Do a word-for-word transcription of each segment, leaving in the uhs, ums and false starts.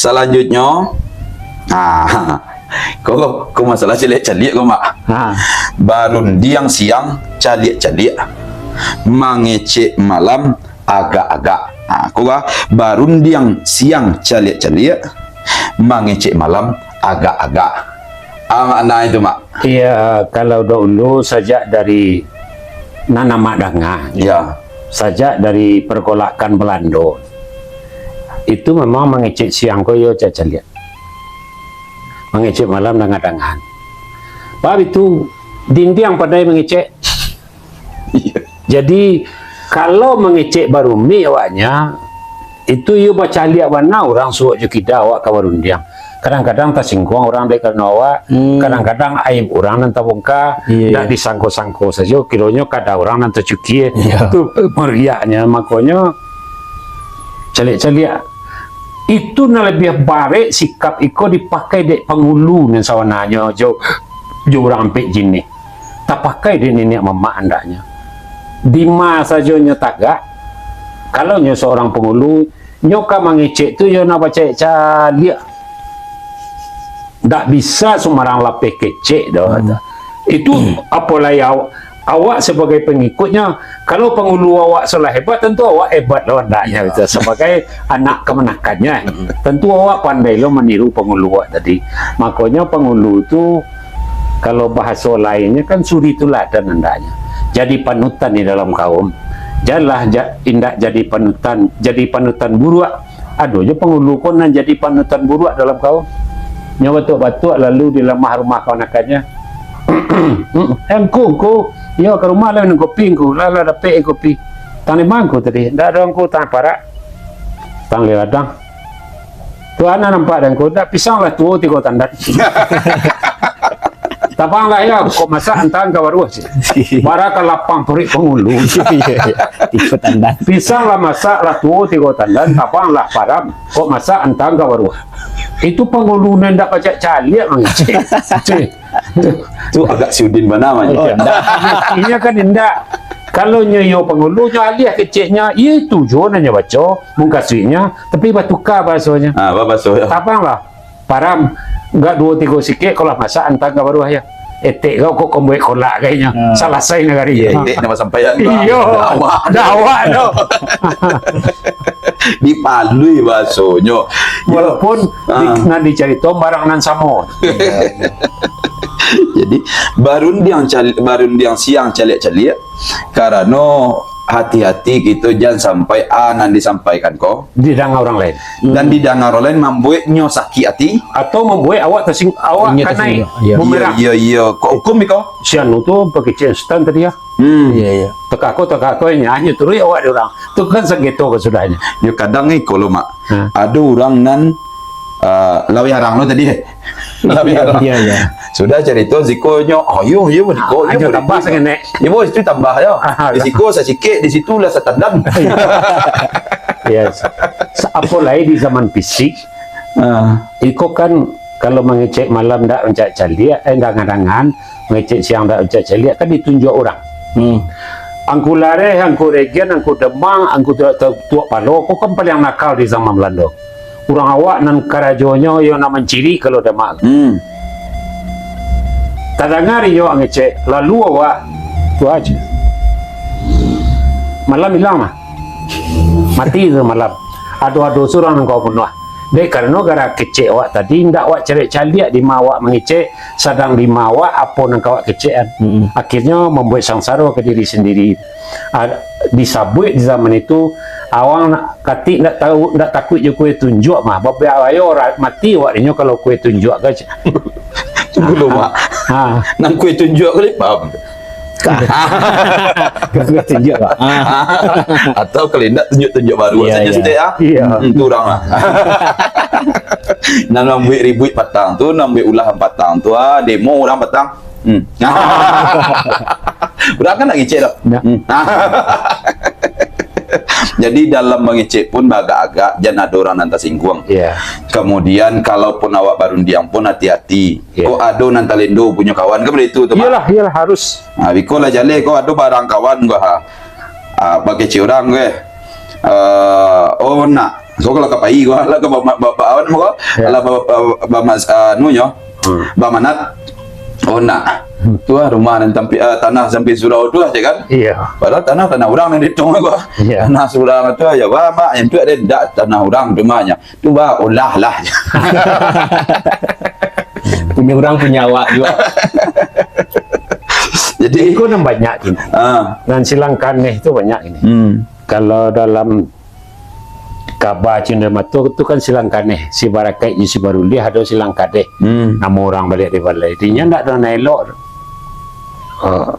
Salanjutnyo, ah, ko, ko masalah caliak-caliak ko, Mak. Ha. Barundiang siang caliak-caliak, mangecek malam agak-agak. Ha, ko ka, barundiang siang caliak-caliak, mangecek malam agak-agak. Ah, makna itu, Mak. Iya, kalau dahulu sajak dari nan amak danga, ya, sajak dari pergolakan Belando, itu memang mangecek siang ko iyo caliak-caliak. Mangecek malam danga-dangaan. Bab itu, dindiang pandai mangecek. Iya. Jadi, kalau mangecek barumik awaknyo, itu iyo bacaliak bana urang suok jo kida awak ka barundiang. Kadang-kadang tasingguang urang dek karano awak, hmm, kadang-kadang aib urang nan tabongka, iya, ndak disangko-sangko sajo, kironyo kada urang nan tacukia. Iya. Tu mariaknyo, makonyo caliak-caliak. Itu nan labiah barek sikap iko dipakai dek pangulu nan sabananyo jo, jo urang ampek jinih. Tapakai dek niniak mamak andaknyo. Dima sajo nyo tagak, kalau nyo saurang pangulu, nyo ka mangecek tu yo nak bacaliak-caliak. Ndak bisa sumbarang lapeh kecek doh. Hmm. Itu apo lai aw-, awak sabagai pangikutnyo, kalau pangulu awak salah hebat, tantu awak hebat lo andaknyo, ya, gitu, sabagai anak kamanakannyo. Hmm. Tantu awak pandai lo maniru pangulu awak tadi. Makonyo pangulu tu, kalau bahaso lainnyo kan suri tuladan andaknyo. Jadi panutan di dalam kaum. Janlah ja-, indak jadi panutan, jadi panutan buruak. Ado jo pangulu ko nan jadi panutan buruak dalam kaum. Nyo batuak-batuak lalu di lamah rumah kamanakannyo. "Eh, Ngku, Ngku. Iyo, ka rumah lah minum kopi, Ngku. Lah, lah dapek kopi. Tang di ma Ngku tadi?" "Ndak ado, Ngku, tang parak. Tang di ladang." "Tu a nan nampak dek Ngku?" "Ndak, pisang lah tuo tigo tandan." "Tabanglah yo, kok masak antaan ka baruah." Bara ka lapang paruik pangulu. Iya, iya. Tigo tandan. "Pisang lah masak, lah tuo tigo tandan, tabanglah param, kok masak antaan ka baruah." Itu pangulu nan ndak bacaliak-caliak mangecek. Tu agak si Udin bana mah. Oh, iya. Indak. Inyo kan indak. Kalau nyo iyo pangulu, nyo aliah keceknyo, iyo itu juo nan nyo baco, mukasuiknyo, tapi batuka bahasonyo. Ah, apa bahaso yo? "Tabanglah param, agak duo tigo sikek, kok lah masak, antaan ka baruah yo." Etek kau kok kombuek kolak kayaknyo. Ah. Salasai nagari. Iya, etek nama sampaian. Iyo. Dah awak. Dah awak tu. Dipalui bahasonyo. Walaupun di, ah, nan dicarito barang nan samo. Jadi, barundiang cali-, barundiang siang caliak-caliak, karano hati-hati kito jan sampai a nan disampaikan ko didanga urang lain. Dan didanga urang lain, mambuek nyo sakik ati. Atau mambuek awak tasing-, awak kanai bumerang. Iyo, iyo, iyo. Kok hukum iko? Si anu tu pakecek setan tadi, ah. Hmm. Iya, iya. Takako, takako, nyo, nyo turuik awak di urang. Tu kan sengketo kasudahnyo. Yo, kadang iko lo, Mak. Ha. Ado urang nan, ah, laweh arang lo tadi. Laweh arang. Iya, iya. Sudah carito siko nyo, "Oh, iyo, iyo, bariko, ah, iyo, bariko." Tambah sakenek. Iyo, bos, itu tambah yo. Ah, di siko sacikek, di situ lah satandan. Yes. Sa-, apo lai di zaman fisik, ah, iko kan, kalau mangecek malam ndak mancaliak-caliak, eh, danga-dangaan, mangecek siang ndak mancaliak-caliak, kan ditunjuak urang. Hmm. Angku Lareh, Angku Regen, Angku Demang, Angku Tuak, Tuak, Tuak Palo, ko kan paliang nakal di zaman Balando. Urang awak nan karajonyo iyo nak mancirik kalau Demak. Hmm. Tadanga inyo ngecek, lalu awak, tu aja. Malam ilang mah. Mati tu malam. Ado-ado surang nan kau bunuah. Dek karano gara kecek awak tadi, indak awak caliak-caliak di ma awak mangecek, sadang di ma awak apo nan ka awak kecekan. Mm-mm. Akhirnyo mambuek sangsaro ka diri sandiri. Ah, disabuik di zaman itu, awak nak katik ndak tahu, ndak takuik jo kue tunjuak mah. Babiak bayo ra-, mati awak dinyo kalau kue tunjuak ka. Tunggu dulu, Mak. Ha. Nan kue tunjuak ko, Lik, paham? Kue tunjuak, Pak. Atau kalau indak, tunjuak-tunjuak baru sajo sudah, ya? Iya. Hmm, tu urang lah. Nan mambuek ribuik patang tu, nan mambuek ulah patang tu, ah, demo urang patang. Hmm. Urang kan nak ngecek dah. Ya. Hmm. Jadi, dalam mangecek pun baagak-agak, jan ado urang nan tasingguang. Iya. Kemudian, kalaupun awak barundiang pun hati-hati. Iya. Kok ado nan talendo punyo kawan, kan baitu tu, Mak? Iyalah, iyalah, harus. Nah, biko lah jaleh, kok ado barang kawan ko, ha. Ah, bakecek urang ko, eh. Ah, oh, nak. Ko kalau ka pai ko, lah ka ba-, ba-, ba-, awan ko, Ya. lah ba-, ba-, ba-, mas-, anu nyo, Hmm. bamanat. Oh, nak. Hmm. Tu lah rumah nan tampi-, ah, tanah samping surau tu lah, cek kan? Iya. Padahal tanah, tanah urang nan dietong ko. Iya. Tanah surang tu aja, wah, mak, yang tu ada ndak tanah urang rumahnya. Tu, bah, olah lah. Punya urang, punya awak juo. Jadi, iko nan banyak gini. Ah. Nan silang kaneh tu banyak gini. Hmm. Kalau dalam kaba Cindamato tu kan silang kaneh, si Barakaik jo si Baruliah ado silang kaneh. Hmm. Namo urang baliak di balai. Inyo ndak ado nan elok. Ah.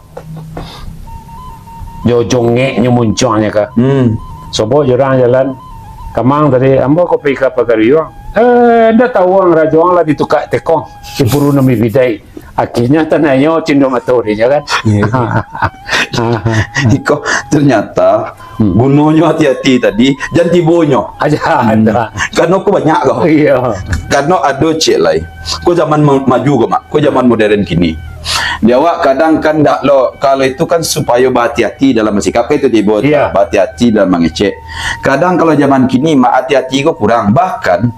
Jo jongeknyo muncuangnyo ka. Hmm. Sobok jo urang jalan. Kamang tadi, ambo ko pai ka pagaruang. Eh, ndak tahu ang rajo ang lah ditukak tekong. Si puru nan bibidai. Akhirnyo tanahnyo Cindamato dinyo kan. Iya. Iko ternyata Hmm. gunonyo hati-hati tadi, jan tibonyo. Aja, Hmm. dah. Karano ko banyak ko. Iya. Karano ado cek lai. Ko zaman ma-, maju ko, Mak. Ko zaman modern kini. Di awak kadang kan ndak lo, kalau itu kan supayo bahati-hati dalam basikap, kan itu tibo Iya. bahati-hati dalam mangecek. Kadang kalau zaman kini, Mak, hati-hati ko kurang. Bahkan,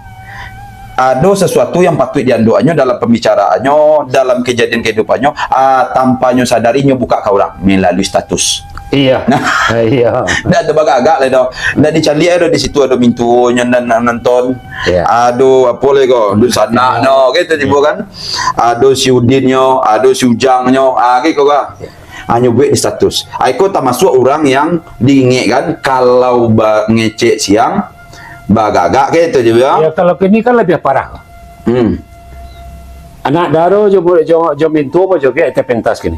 ado sasuatu yang patuik diandokannyo dalam pambicaraannyo, dalam kejadian kehidupannyo, ah, tanpa nyo sadari nyo buka ka urang melalui status. Iya. Nah. Iya. Ndak ado bagagak lai doh. Ndak dicaliak doh di situ ado mintuonyo nan, nan nonton. Iya. Ado apo lai ko, dunsanak nyo, gitu tibo kan. Ado si Udinnyo, ado si Ujangnyo, ah, gitu ka. Iya. Hanyo buek di status. Ah, iko tamasuak urang yang diingekkan kalau ba-, ngecek siang, bagagak ka itu juo. Ya, kalau kini kan labiah parah. Hmm. Anak daro jo, jo, jo mintuo bajoget ateh pentas kini.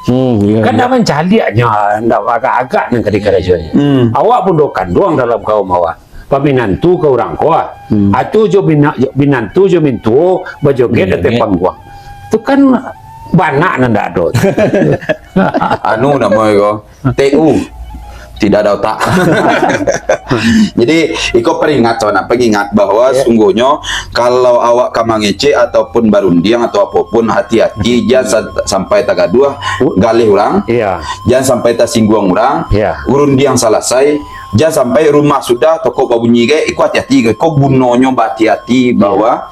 Hmm, iya, Kan iya. dah mancaliaknyo, ndak agak-agak nan ka dikarajoannyo. Hmm. Awak pun do kanduang dalam kaum awak. Paminantu ka urang ko, ah. Hmm. Atu jo bina-, binantu jo mintuo bajoget Iya, ateh iya. pangguang. Tu kan banak nan ndak ado. Anu namo iko, T U. Tidak ada otak. Jadi, iko peringat, sanak, pengingat bahwa Ya. sungguhnyo kalau awak ka mangecek ataupun barundiang atau apopun, hati-hati, jan sa-, sampai tagaduah galeh urang. Iya. Jan sampai tasingguang urang. Iya. Rundiang salasai, jan sampai rumah sudah, tokok babunyi gai, iko hati-hati gai. Iko gunonyo bahati-hati Iya. bahwa,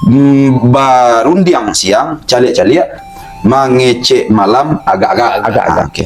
mm, barundiang siang, caliak-caliak, mangecek malam, agak-agak. Agak-agak. Ah, oke.